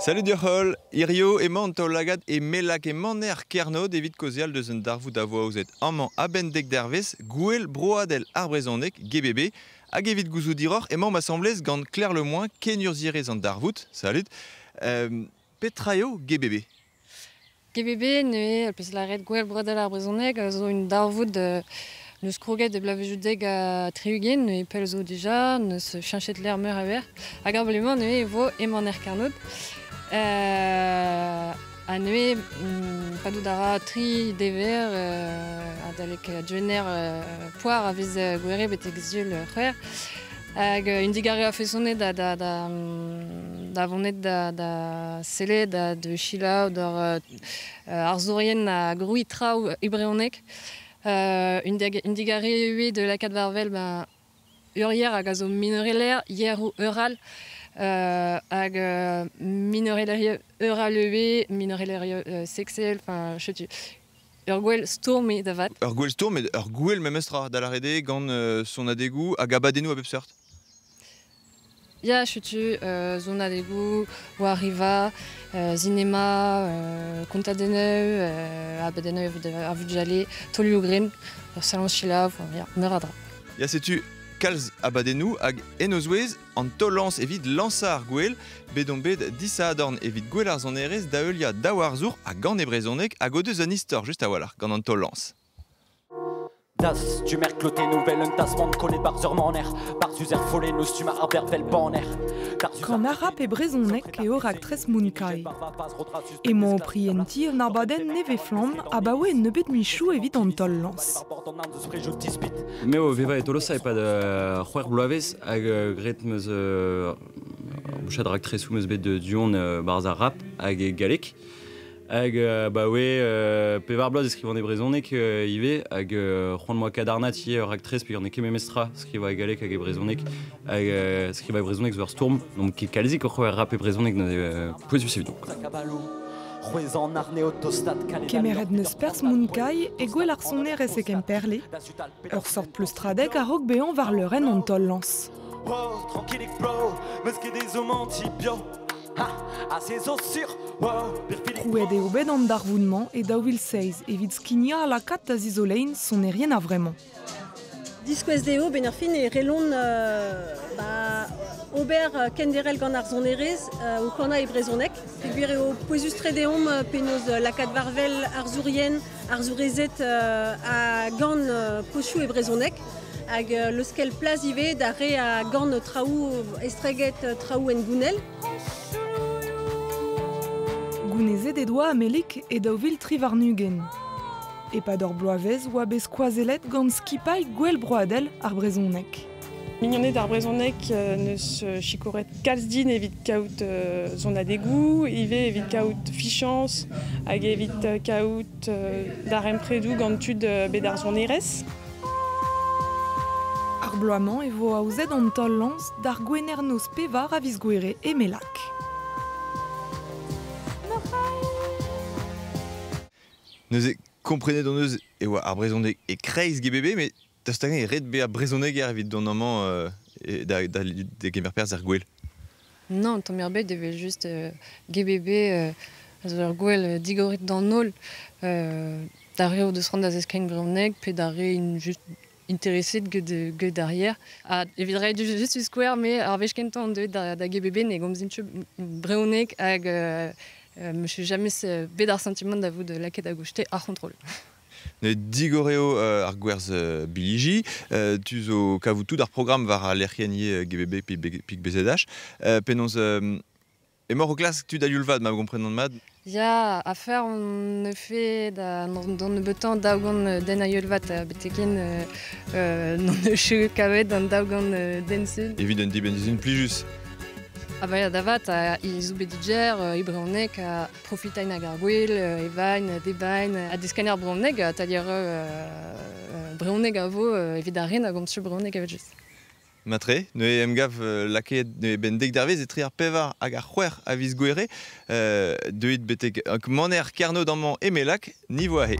Salut deoc'h-holl, hirio emañ an taol-lagad e Mellag e Maner Kernod evit kaozeal deus un darvoud a vo aozet amañ a-benn dek dervezh, gouel broadel ar brezhoneg, GBB. Hag evit gouzout hiroc'h emaomp asambles gant Claire Lemoine, kenurzhierez an darvoud. Salut. Petra eo GBB? GBB neuze, peus lâret gouel broadel ar brezhoneg, a zo un darvoud neus kroget e bloavezhioù 70, neuze pell zo dija, neus cheñchet lec'h meur a wech. Hag ar bloaz-mañ neuze e vo e Maner Kernod. Ha neuze, padout a ra tri dever adalek Gwener poar a vez gouere betek sul c'hwec'h. Hag un digarez a fesonet da vonet da sellet, da selaou d'ur arzourien a grouiñ traoù e brezhoneg. Un digarez ivez de lakaat war-wel ur yer hag a zo minorelaer, yer ou ur all, hag minorelaer ur all ivez, minorelaer sexel, enfin, setu. Ur gwell stourm eo da vat. Ur gwell stourm, met ur gwell memestra da lâret eo gant sonadegoù hag abadennoù a bep seurt. Ya, setu sonadegoù, c'hoariva, sinema, kontadennoù, abadennoù evit ar vugale, taolioù grenn, ur saloñs selaou, enfin, ya, meur a dra. Ya, setu kalz abadennoù hag en o zouez an taol-lañs evit lañsañ ar gouel, bet on bet disadorn evit gwell ar sonerezh da heuliañ daou arzour ha gant e brezhoneg hag o deus un istor just a-walc'h gant an taol-lañs. Das du merklote nouvelle un tasmant kollet bar ur maner bar uzer folle no stum ar bervel banner. Kan ar rap e brezhoneg eo raktres Mounkai. Emañ o prientiñ un abadenn nevez-flamm abaoe un nebeud michoù evit an taol-lañs. Me o vevañ e Tolosa e-pad c'hwec'h bloavezh hag graet 'm eus bouchad raktresoù 'm eus bet du-hont barzh ar rap hag e galleg. Hag ba oe pevar bloaz e skrivan e brezhoneg ivez hag c'hoant 'moa kadarnaat ivez ur raktres peogwir n'eo ket memestra skrivañ e galleg hag e brezhoneg hag skrivañ e brezhoneg zo ur stourm n'omp ket kalzik oc'h ober rap e brezhoneg neuze pouezus evidon. Kemeret 'neus perzh Mounkai e gwel ar sonerezh e Kemperle, ur seurt pleustradeg a-raok bezañ war leurenn an taol-lañs. Krouet eo bet an darvoud-mañ e 2007 evit skignañ ha lakaat da zizoleiñ sonerien a-vremañ. Diskouez dezho benn ar fin e c'hellont ober kenderc'hel gant ar sonerezh o kanañ e brezhoneg. Peogwir eo pouezus-tre deomp penaos lakaat war-wel arzourien, arzourezed a gan pozioù e brezhoneg. Hag leuskel plas ivez d'ar re a gan traoù estreget traoù hengounel. Gounezet he doa Amelik e 2023. E-pad ur bloavezh oa bet skoazellet gant skipailh Gouel Broadel ar brezhoneg. Mignoned ar brezhoneg neus sikouret kalz din evit kaout sonadegoù, ivez evit kaout fichañs hag evit kaout darempredoù gant tud bet ar sonerezh. Ar bloaz-mañ e vo aozet an taol-lañs d'ar Gwener noz pevar a viz Gouere e Mellag. Neuze, komprenet hon eus e oa ar brezhoneg e-kreiz GBB, met daoust hag-eñ eo ret bezañ brezhoneger evit dont amañ da degemer perzh er gouel? Non, tamm ebet evel just GBB a zo ur gouel digoret d'an holl. D'ar re o deus c'hoant da zeskiñ brezhoneg pe d'ar re int just intereset get ar yer. Ha evit reiñ just skouer, me ar wech kentañ on deuet da GBB ne gomzin ket brezhoneg hag me suis jamais bet ar sentiment da vout lakaet a-goste ar c'hontrol. Digor eo ar gwerzh bilhiji, tu zo kavout tout ar programm war al lec'hienn GBB pik BZH. Penaos emaoc'h o klask tud a-youl-vat ma gomprenan mat? Ya, afer on neufe da d'an nebeutañ daou-gant den a-youl-vat betek-hen n'on eus ket kavet an daou-gant den-se. Evit un dibenn-sizhun plijus. Ah ba ya, da vat, i zo bet diger, e brezhoneg, ha profitain hag ar gwel, evain, debain, ha deskañ ar brezhoneg, atalier brezhoneg a vo evit ar re na gomz ket brezhoneg evel-just. Matre, neuze emgav lakaet neuze benn dek dervezh etre ar pevar hag ar c'hwec'h a viz Gouere, deuit betek maner Kernod amañ e Mellag, ni vo aze.